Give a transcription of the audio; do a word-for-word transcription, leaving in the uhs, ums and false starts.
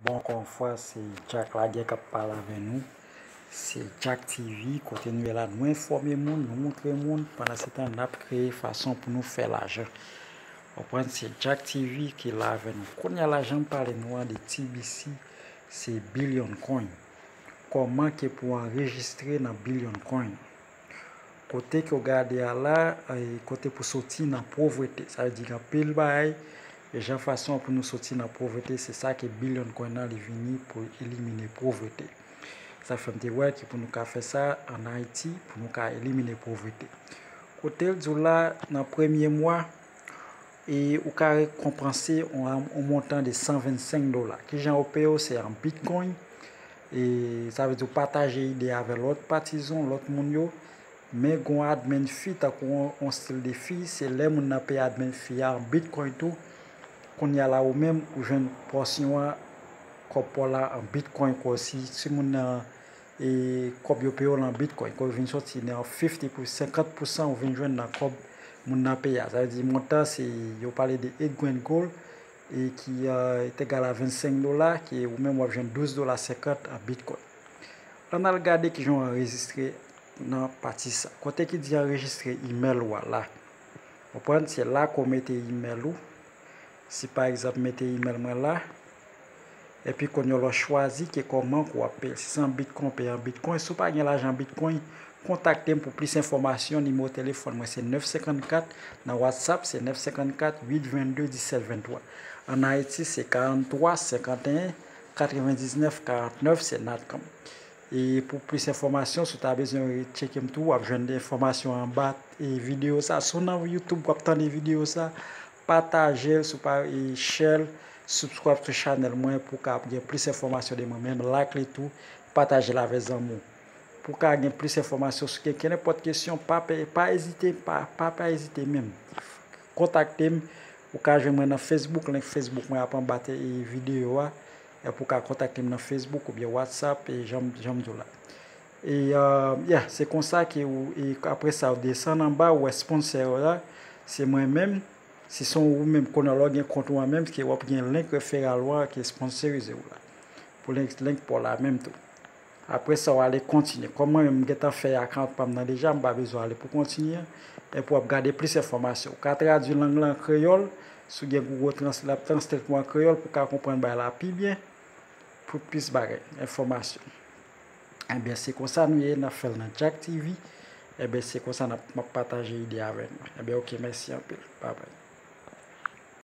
Ankò yon fwa, se Jack Laguerre k ap pale avè nou. Se Jack T V, kote nou ye la, nou enfòme moun, nou montre moun, pandan se tan n ap kreye fason pou nou fè lajan. Konprann, se Jack T V ki la avè nou. Kounye a la, jan m pale nou an de T B C, se Billion Coin. Kòman ke pou anrejistre nan Billion Coin? Kote ke w gade a la, e kote pou soti nan povrete. Sa vle di gen anpil bagay, e jan fason pou nou soti nan povrete, se sa ke Billion Coin nan li vini pou elimine povrete. Sa fè m te wè ke pou nou ka fè sa ann Ayiti, pou nou ka elimine povrete. Kote l di w la, nan premye mwa, e ou ka rekonpanse yon, yon montan de san vennsenk dola. Kijan ou peye w? Se an Bitcoin. E sa vle di w pataje ide avè lòt patizan, lòt moun yo. Men gon admin fee, tankou yon, yon stil de fee, se lè moun nan peye admin fee a an Bitcoin tou. Kounye a la, ou menm, ou jwenn pòsyon an, kòb pa w la an Bitcoin, kòm si, si moun nan, e kòb yo peye w lan Bitcoin, kòb vin soti nan fifty pou senkant pousan ou vin jwenn nan kòb moun nan peye a. Sa vle di montan se, yo pale de eight grand goal, e ki, e, est égal à vennsenk dola, ki ou menm w ap jwenn douz dola senkant an Bitcoin. Ann al gade kijan w anrejistre nan pati sa. Kote ki di anrejistre email ou a la. Konprann, se la ke w mete email ou. Si pa egzanp, mete email mwen la. Epi kounye a w chwazi ke kòman ke w ap peye. Si se an Bitcoin, peye an Bitcoin. Si w pa gen lajan Bitcoin, kontakte m pou plis enfòmasyon. Nimewo telefòn mwen se nèf senkannkat. Nan WhatsApp, se nèf senkannkat, uit vennde, disèt venntwa. Ann Ayiti, se karanntwa senkanteyen katrevendiznèf karantnèf, se Natcom. E pou plis enfòmasyon, si w ta bezwen tcheke m tou, w ap jwenn enfòmasyon anba, e, videyo sa. Si w nan YouTube, w ap tande videyo sa, pataje l, si w pa, e, share l, subscribe sou chanèl mwen pou w ka gen plis enfòmasyon de mwen menm, like li tou, pataje l avè zanmi w. Pou w ka gen plis enfòmasyon sou kenkenpòt kesyon, pa pe-, pa ezite, pa, pa, pa ezite menm. Kontakte m, ou ka jwenn mwen nan Facebook, link Facebook mwen ap anba te, e, videyo a. E pou w ka kontakte m nan Facebook oubyen WhatsApp, e jan m, jan m di w la. E, e, yeah, se konsa ke ou, e apre sa, ou desann anba, ou wè sponsor yo la, se mwen menm. Si se ou menm, kounye a lè w gen kont ou an menm, ke w ap gen link referral ou an ki sponsorize w la. Pou link, link pa w la menm tou. Apre sa, w ale kontinye. Kòm mwen menm, m gentan fè account pa m nan deja, m pa bezwen ale pou kontinye. Epi w ap gade plis enfòmasyon. Ou ka tradui lang lan an kreyòl, si w gen Google Translate, l ap translate pou an kreyòl, pou w ka konprann bagay la pi byen, pou plis bagay, enfòmasyon. Ebyen, se konsa nou ye, n ap fè l nan Jack T V. Ebyen, se konsa n ap, m ap pataje ide avè nou. Ebyen, oke, mèsi anpil. Babay.